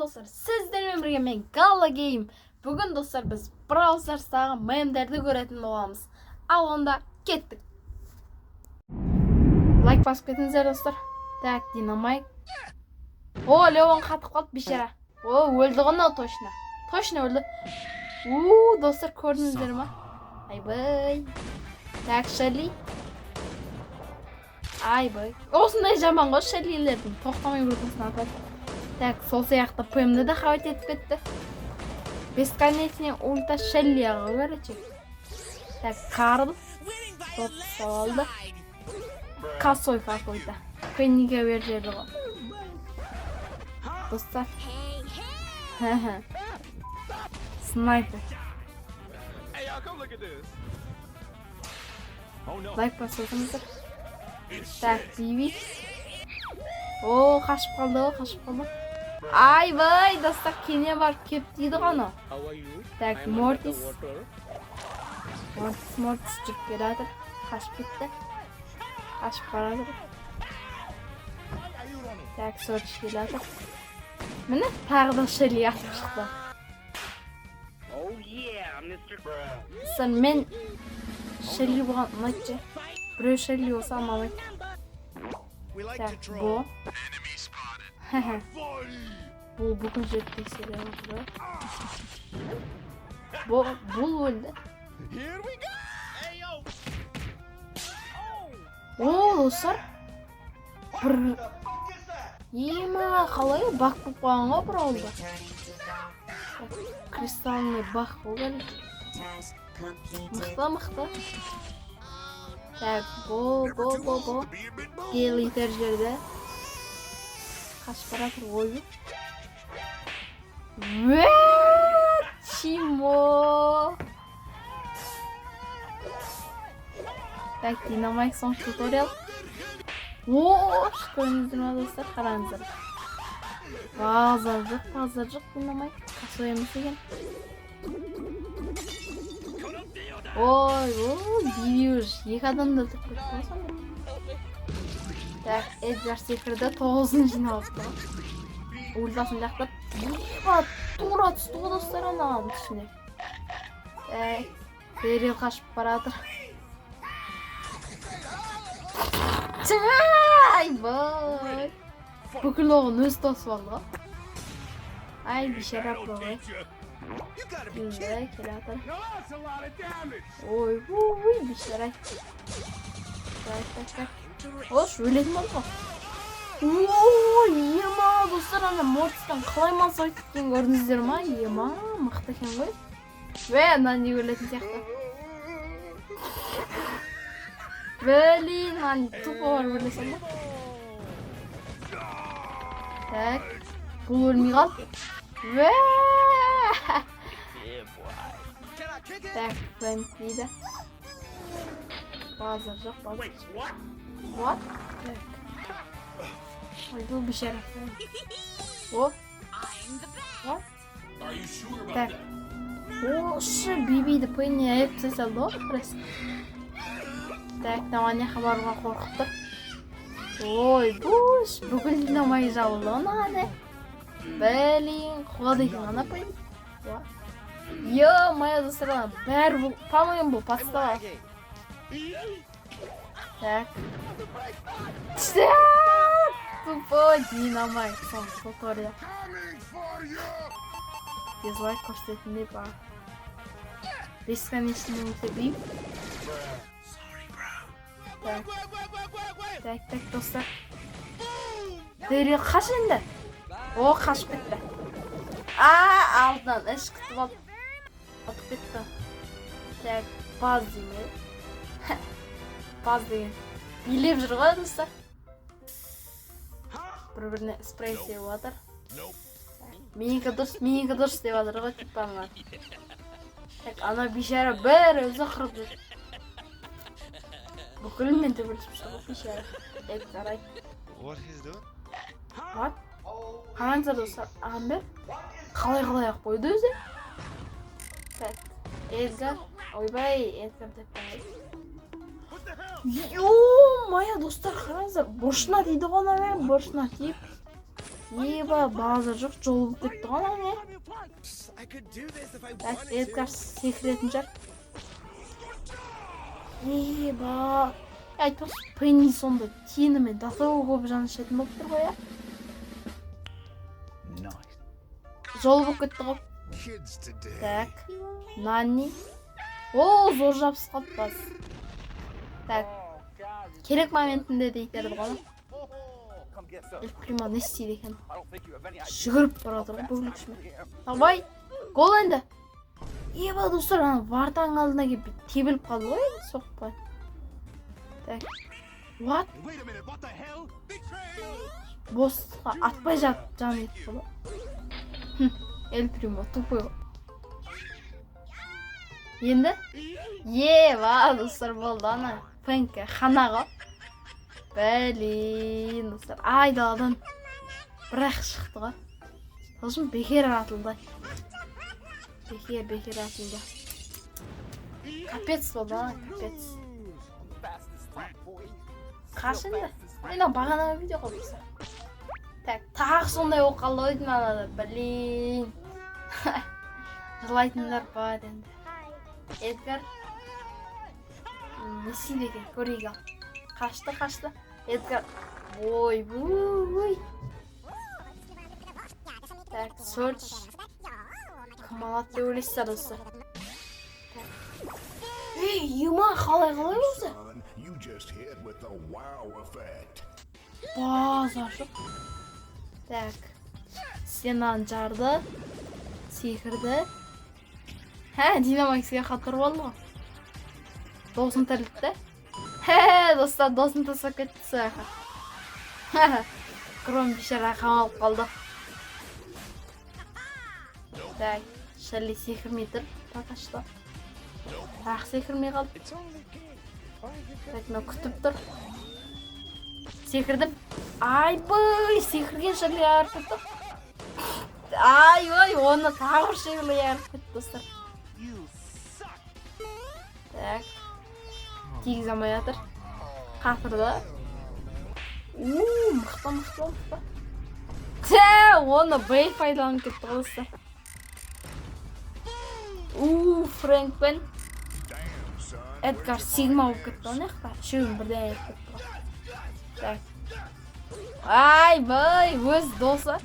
Достар, сіздермен бірге мен, Гала Гейм. Бүгін, достар, біз Brawl Stars'тағы мемдерді көретін боламыз. Ал онда кеттік. Лайк басып кетіңіздер, достар. Так, Динамайк. О, Леон қатып қалды, бейшара. О, өлді ғой мынау точно. Точно өлді. У, достар, көрдіңіздер ма? Айбай. Так, Шелли. Айбай. Осындай жаман ғой Шеллилердің. Тоқтамай өлтірсін атады. Так, сол сияқты Пэмді де хавать етіп кетті. Бесконечный ульта Шелли ғой, короче. Так, Карл. Топ ұстап алды. Косой какой-то. Пенниге беріп жіберді ғой. Достар. Снайпер. Hey, y'all, come look at this. Oh no. Лайк басып отырыңыздар. Так, Биби. О, қашып қалды ғой, қашып қалды. Айбай, достар, кене барып кеп дейді ғой анау. How are you? Так, I'm under the Мортис. water. Мортис, Мортис жүріп келе жатыр. Қашып кетті. Қашып бара жатыр. Так, Сорч келе жатыр. Міне, тағы да Шелли атып шықты. Oh yeah, Mr. Достар, мен Шелли болған ұнайды ше. Біреу Шелли болса, ұнамайды. We like Так, to troll. Бо. Бұл бүкіл жерді тексере алды. Бо, бұл өлді. Here we go. Hey, yo. О, достар. Бір ема қалай баг болып қалған ғой браулда. Кристальный баг қой, короче. Мықты, мықты. Так, бо, бо, бо, бо. Гейл итер жерде. Қашып бара жатыр ғой. Уә, Чимо. Так, Динамайк соңғы туториал. О, көрдіңіздер ма, достар, қараңыздар. Базар жоқ, базар жоқ, Динамайк. Косой емес екен. Ой, ой, Биби уже екі адамды өлтіріп кетті ғой сонда. Так, Эдгар секірді, тоғызын жинап алыпты ғой. Ультасын лақтырып, еба, тура түсті ғой, достар, анаған түсіне. Так, Берил қашып бара жатыр. Айбай. Бүкіл оғын өзі тосып алды ғой. Ай, бейшара ғой. You gotta be Енді kidding. Келе жатыр. Now that's a lot of damage. Ой, ой, бейшара. Так, так, так. Ош, өлетін болды ғой. Ой, ема, достар, ана Мортистан қалай маза өткен көрдіңіздер ма? Ема, мықты екен ғой. Ве, мынаны не өлетін сияқты. Блин, мынаны тупо барып өлесің ба? Так, бұл өлмей қалды. Ве! Can I kick it? Так, Фрэнк дейді. Базар жоқ, базар. Wait, what? What? Так. Ой, бұл бейшара. О. What? Так. Осы Бибиді Пенни аяп тастай салды ғой, просто. Так, мынау ана жаққа баруға қорқып тұр. Ой, бұш, бүкіл Динамайк жабылды ғой мынаған. Блин, қуады екен ана Пенни. Ё-моё, достар, ана бәрі бұл, по-моему, бұл подстава. Так. Тупой Динамайк, соңғы туториал. Дизлайк көрсететіндей бар. Бесконечный өлтірмеймін. Так. Так, так, достар. Дэрил қаш енді. О, қашып кетті. А, алдынан іш күтіп алып. Атып кетті. Так, баз деймін. Баз деген. Билеп жүр ғой, достар. Бір-біріне спрей сеуіп жатыр. Менікі дұрыс, менікі дұрыс деп жатыр ғой, типа аналар. Так, ана бейшара бір өзі қырып жүр. Бүкілімен төбелесіп жүр ғой бейшара. Эдгар ай. What he's doing? What? Қараңыздар, достар, Амбер қалай қалай ақ қойды өзі. Так, Эдгар, ойбай, Эдгар деп қойды. Ё-моё, достар, қараңыздар, бұрышына тиді ғой анамен, бұрышына тиіп. Еба, базар жоқ, жол болып кетті ғой ана не. Так, Эдгар секіретін шығар. Еба. Айтпақшы, Пенни сонда Тинамен до того көп жан ішетін болып тұр ғой, иә? Жол болып кетті ғой. Так, Нани. О, зор жабысып қалды бас. Так, керек моментінде дейтін ғой. Эль Примо не істейді екен? Жүгіріп бара жатыр ғой бөлік күшімен. Давай, гол енді. Еба, достар, ана вартаның алдына келіп тебіліп қалды ғой, соқпай. Так. What? Босқа атпай жатып жан етті ғой. Эль Примо тупой ғой. Енді? Еба, достар, болды ана. Фэнкке хана ғой. Блин, достар, айдаладан бірақ шықты ғой. Сосын бекер атылды. Бекер атылды. Капец болды ана, капец. Қаш енді. Мен бағанағы видео ғой достар. Так, тағы сондай болып қалды ғой деймін анада. Блин. Жылайтындар бар енді. Эдгар не істейді екен, көрейік ал. Қашты. Эдгар. Ой, ой. Так, Серж. Кім алады деп ойлайсыздар, достар? Ей, ема, қалай өзі? Базар жоқ. Так. Стенаны жарды. Секірді. Хә, Динамикске қатырып алды ғой. Досын тірілтті. Хе, достар, досын тастап кетті сол. Гром бейшара қамалып қалды. Так, Шелли секірмей тұр, пока что. Тағы секірмей қалды. Так, мынау күтіп тұр. Секірдім. Айбай, секірген Шелли айырып кетті. Ай, ой, оны тағы бір Шелли айырып кетті, достар. Так. Тигізе алмай жатыр. Қатырды. Мықты. Тә, оны Бэй пайдаланып кетті ғой, достар. Фрэнк пен Эдгар Сигма болып кетті ғой, мына үшеуін бірден айырып кетті ғой. Так. Ай, бай, өз досы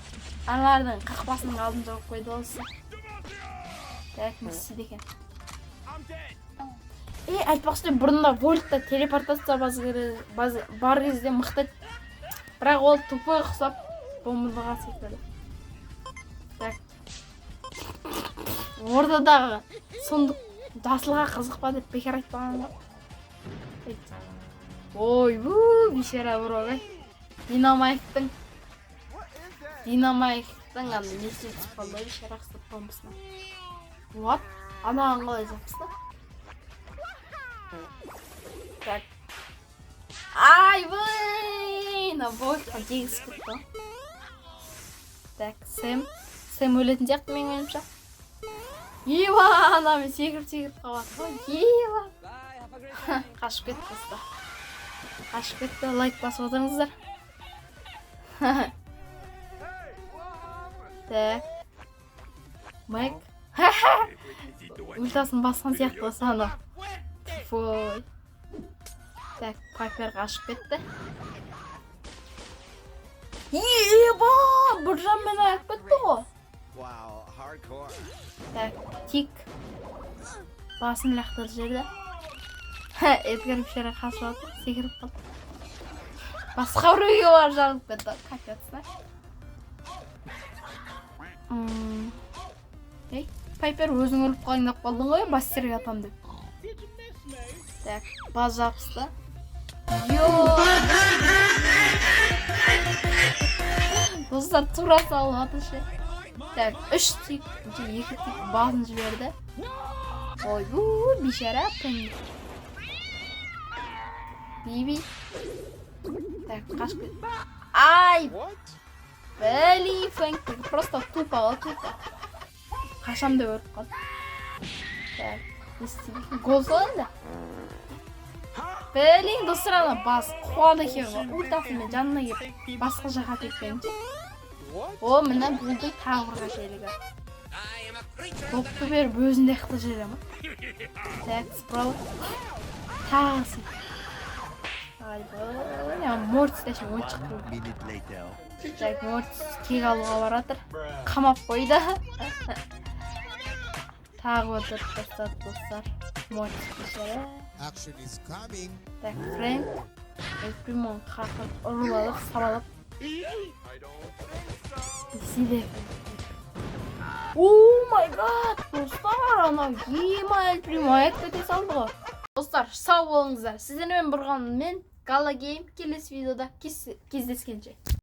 аналардың қақпасының алдын жауып қойды ғой, достар. Так, не істейді екен? Айтпақшы, бұрында Вольтта телепортация бар кезде мықты еді. Бірақ ол тупой ұқсап бомбаға секірді. Так. Ордадағы сундук жасылға қызықпа деп бекер айтпаған ғой. Ой, бейшара бро, Динамайктың анда несі түсіп қалды ғой, бейшара ұқсап бомбасына. What? Анаған қалай жабысты? Так. Айбай! Мына Вольтқа тегісіп кетті ғой. Так, Сэм. Сэм өлетін сияқты менің ойымша. Ева, анамен секіріп қалып ғой. Ева. Қашып кетті, достар. Қашып кетті. Лайк басып отырыңыздар. Так. Мэг. Ультасын басқан сияқты болса ана. Тупой. Так, Пайпер қашып кетті. Еба, бір жанмен аяқ кетті ғой. Так, Тик. Басын лақтырып жіберді. Эдгар бейшара қашып жатыр, секіріп қалды. Басқа біреуге барып жарылып кетті. Капец, да? Ей, Пайпер, өзің өліп қалайын деп қалдың ғой, мастерге атам деп. Так, баз жабысты. Йо! Достар, тура салып жатыр ше. Так, 3 тик, 2 тик басын жіберді. Ой, бейшара Пенни. Биби. Так, қашып кет. Ай! Блин, Фэнк просто тупо ғой, тупо. Қашам деп өліп қалды. Так, не істейді? Гол сал енді. Блин, достар, ана бас қуады екен ғой. Ультасымен жанына келіп, басқа жаққа тепкенше. О, міне, Булдың тағы бір қателігі. Допты беріп, өзінде қылып жібере ма? Так, Спроут. Тағысын. Айбай, Мортис әше ойыншық болды. Minute later. Так, Мортис кек алуға баратыр. Қамап қойды. Тағы өлтіріп тастады, достар. Мортис бейшара. Action is coming. Так, Фрэнк. Эль Примоны қақып, ұрып алып, сабалап. Не істейді? Oh my God, достар, анау ема Эль Примо аяп кете салды ғой. Достар, сау болыңыздар. Сіздермен болған мен, Гала Гейм. Келесі видеода кездескенше.